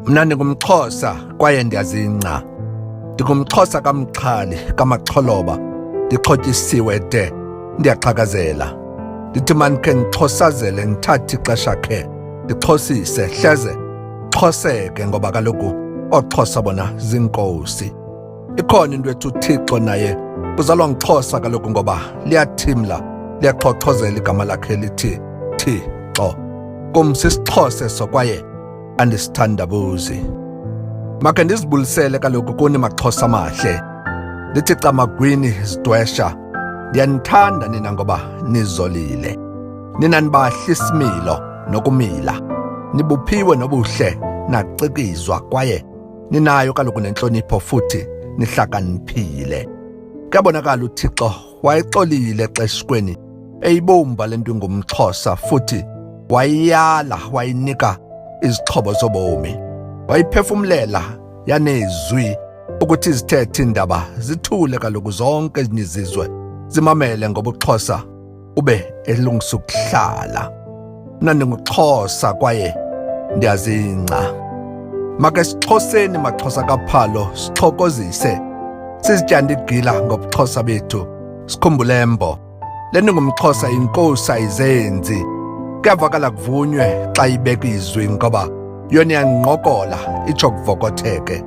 Mna ndingumXhosa kwaye ndiyazingca. NdingumXhosa kaMxhali kaMaxholoba, ndixhotyisiwe de ndiyaxhakazela. Ndithi mandikhe ndixhosazele ndithathe ixesha khe ndixhosise hleze xhoseke ngoba kaloku ooXhosa bona ziinkosi. Ikhona into ethi uThixo naye uzalwa nguXhosa kaloku ngoba liyathimla liyaxhoxhozela igama lakhe lithi Thixo. Kum sisiXhosa eso kwaye andisithandabuzi. Makhe ndizibulisele kaloku kuni maXhosa amahle. Ndithi camagwini zidwesha, ndiyanithanda nina ngoba nizolile. Nina nibahle isimilo nokumila. Nibuphiwe nobuhle nacikizwa kwaye ninayo kaloku nentlonipho futhi nihlakaniphile. Kuyabonakala uThixo wayexolile exeshikweni eyibumba le nto ingumXhosa futhi wayiyala wayinika izixhobo zobomi wayiphefumlela yanezwi ukuthi izithethe iindaba zithule kaloku zonke ezinye izizwe zimamele ngoba uXhosa ube elungisa ukuhlala. Mna ndinguXhosa kwaye ndiyazingca. Make sixhoseni maXhosa kaPhalo sixhokozise sizityanda igila ngobuXhosa bethu sikhumbule mbo. Le nto ngumXhosa inkosi ayizenzi. Kuyavakala kuvunywe xa ibeka izwi ngoba yona iyanqokola itsho kuvokotheke.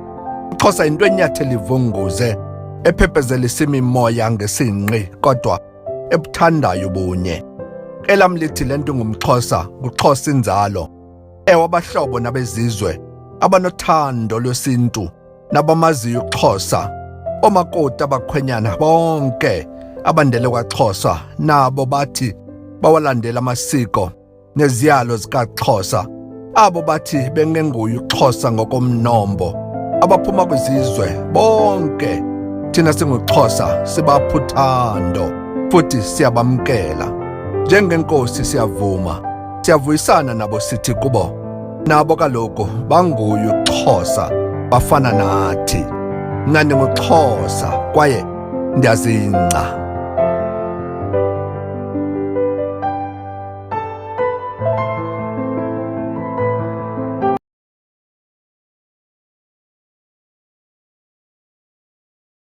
UXhosa yinto enyathela ivunguze ephephezelisa imimoya ngesinqi kodwa ebuthandayo ubunye. Elam lithi le nto ngumXhosa nguXhosa inzalo. Ewe, abahlobo nabezizwe abanothando lwesintu nabamaziyo uXhosa, omakoti abakhwenyana bonke abandele kwaXhosa nabo bathi bawalandela amasiko neziyalo zikaXhosa, abo bathi bengenguye uXhosa ngokomnombo, abaphuma kwizizwe bonke, thina singuXhosa sibaphuthando futhi siyabamkela. Njengenkosi siyavuma, siyavuyisana nabo sithi kubo, nabo kaloku banguye uXhosa bafana nathi. Mna ndinguXhosa kwaye ndiyazingca.